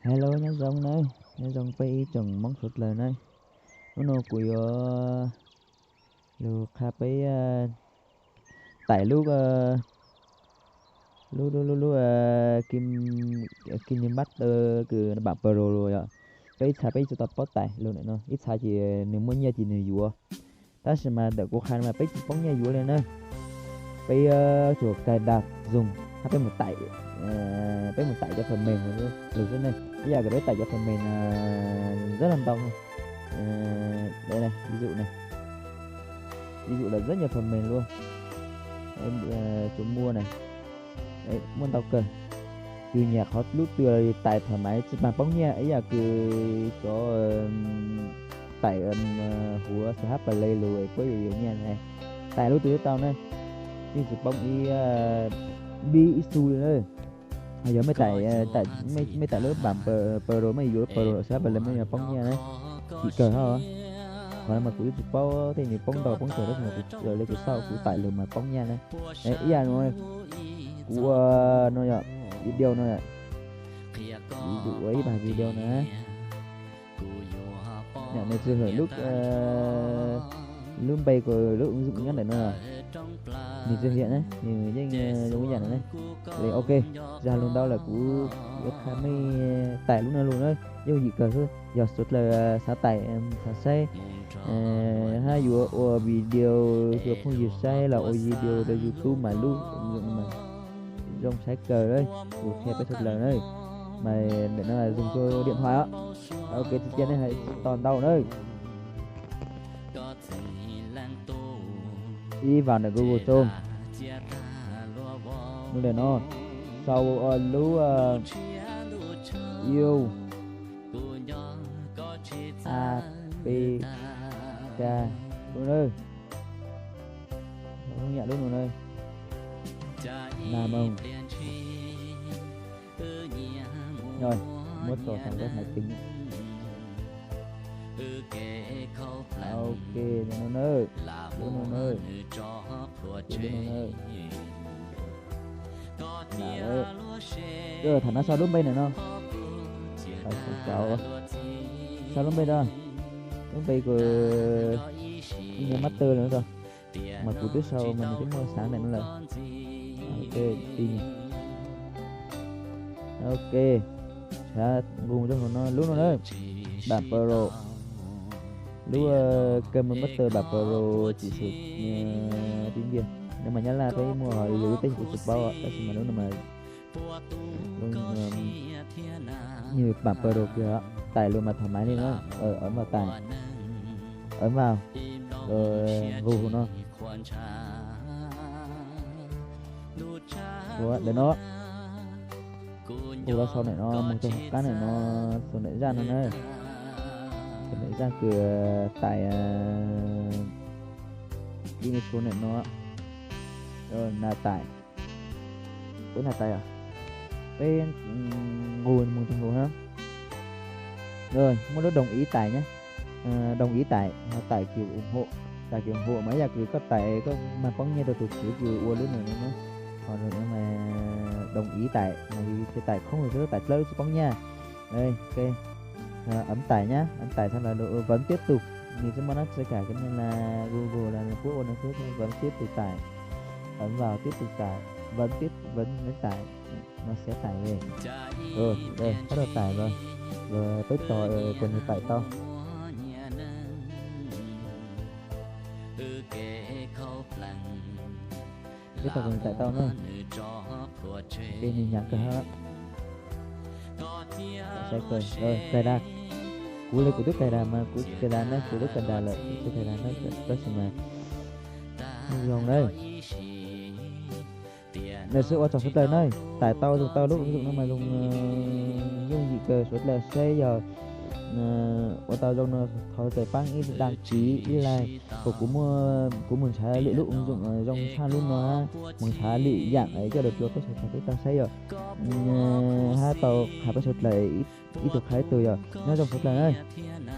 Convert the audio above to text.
Hello, nyob zoo nawb, nyob zoo peb ib tsoom Hmoob suav dlawg nawb. Hnub no kuv yuav lug qha peb taim lub, lub, lub, lub, lub KineMaster kws npam Pro los yog peb ib txha peb tsis tau paub taim lug ntawm no, ib txha ces nws muaj nyiaj ces nws yuav. Tab sis mas ntawm kuv qha no mas peb tsis paub nyiaj yuav li na. Peb tsuas cài đặt dùng hab peb mus taim, peb mus taim cov phần mềm lug xwb ne. Ib yam kws peb taim cov phần mềm na, rất là ntau. Ví dụ này, ví dụ là rất nhiều phần mềm luôn. Tsuas muaj na, muaj ntau kawg. Yus nyam qhov lub twg taim thoải mái tsis paub nyiaj, ib yam kws cov taim huav CH Play lug puab yuav yuav nyiaj ne. Taim lub twg tau ne, yeej tsis paub ib npib ib xu li na. Yog mej taim, mej taim lub npam Pro, mej yuav Pro CH Play mej yuav paub nyiaj na. Chim kawg hab. Qhov no mas kuv yeej tsis paub tej, nws poob ntau poob tsawg, tab sis mas kuv li kuv xauj kuv taim lug mas paub nyiaj na. Ib yam no, kuv ua no yog video no, kuv ua ib pab video na. Nws tsis hwm lub, lub npe kws lub ứng dụng nyob ntawm no, nws tsis hwm na, nws yeej zoo ib yam no ne. Li ok, tsis has lug ntau lawm, kuv yuav qha mej taim lub no lug na. Yooj yim kawg xwb, yog suav dlawg xav taim, xav saib, hab yuav ua video rua phooj ywg saib los ua video rau YouTube mas lub ứng dụng no mas zoo saib kawg, kuv qhia peb suav dlawg na. Mas ntawm no dùng cho điện thoại os. Ok, tsis cia nej hais to ntau na. Ib vào ntawm Google Chrome. Lub ntawm no, sau lub U A P K lub na. Lub yam lub no na. Nag moog. Rồi, muab tso sang web máy tính. Ok, no na, lub no na, lub no na. Tham no sau lub npe ntawm no. Sau lub npe no, lub npe kws ib nyiam master lawm no. Mas kuv twb sau mas nws twb muaj xav ntawm no lawm. Ok, nqus rau hauv no lub no na, bản Pro. Lub KineMaster bản Pro chỉ sử dụng tiếng Việt. Nếu mà Nyab Laj peb muaj ho, lwm lub teb kuv tsis paub, tab sis mas lub no mas nws bản Pro kawg, taim lug mas thoải mái li na. Ấn vào tải, ấn vào, nqus no. Ua ntawm no, ua los sau ntawm no, moog rau qab ntawm no, sau ntawm zaj no na. Sau ntawm zaj kws taim, ib me sau ntawm no, nạp tải. Peb nạp tải, peb nqus moog rau hauv na. Rồi, muaj lub đồng ý tải nhé. Đồng ý tải, tải kiểu ủng hộ. Tải kiểu ủng hộ mas ib yam kws koj taim koj mag poob nyiaj rau tus tswv kws ua lub no na. Ho đồng ý tải, tải khoob xwb, tải dlawb tsis poob nyiaj. Ấn tải nhé, ấn tải xong là vẫn tiếp tục. Nws tsis muaj nab txhais kawm kws nws las Google las puab ua no xwb, vẫn tiếp tục tải. Ấn vào tiếp tục tải, vẫn tiếp, vẫn ấn tải. Nó sẽ tải về. Rồi, đây, bắt đầu tải rồi. Rồi, peb tos, ờ, kuas nws tải tau. Peb tos kuas nws tải tau na. Peb nws nyam kawg hab. Saib kawg, cài đặt. Kuv li kuv twb cài đặt mas, kuv cài đặt na, kuv twb cài đặt lawm, kuv twb cài đặt na, tab sis mas zoo na. Ntawd xwb ua tsaug suav dlawg na, tải tau dùng tau lub ứng dụng no mas dùng, ờ, yooj yim kawg suav dlawg seb yog, ờ, ua tau zoo no thov txim pab ib đăng ký ib like, kom kuv muaj, kuv moog nrhav lwm lub ứng dụng zoo tshaj lub no, moog nrhav lwm yaam coj lug rua peb suav dlawg peb tau saib yog, hab tau qha peb suav dlawg ib tug qha ib tug yog nyob zoo suav dlawg na.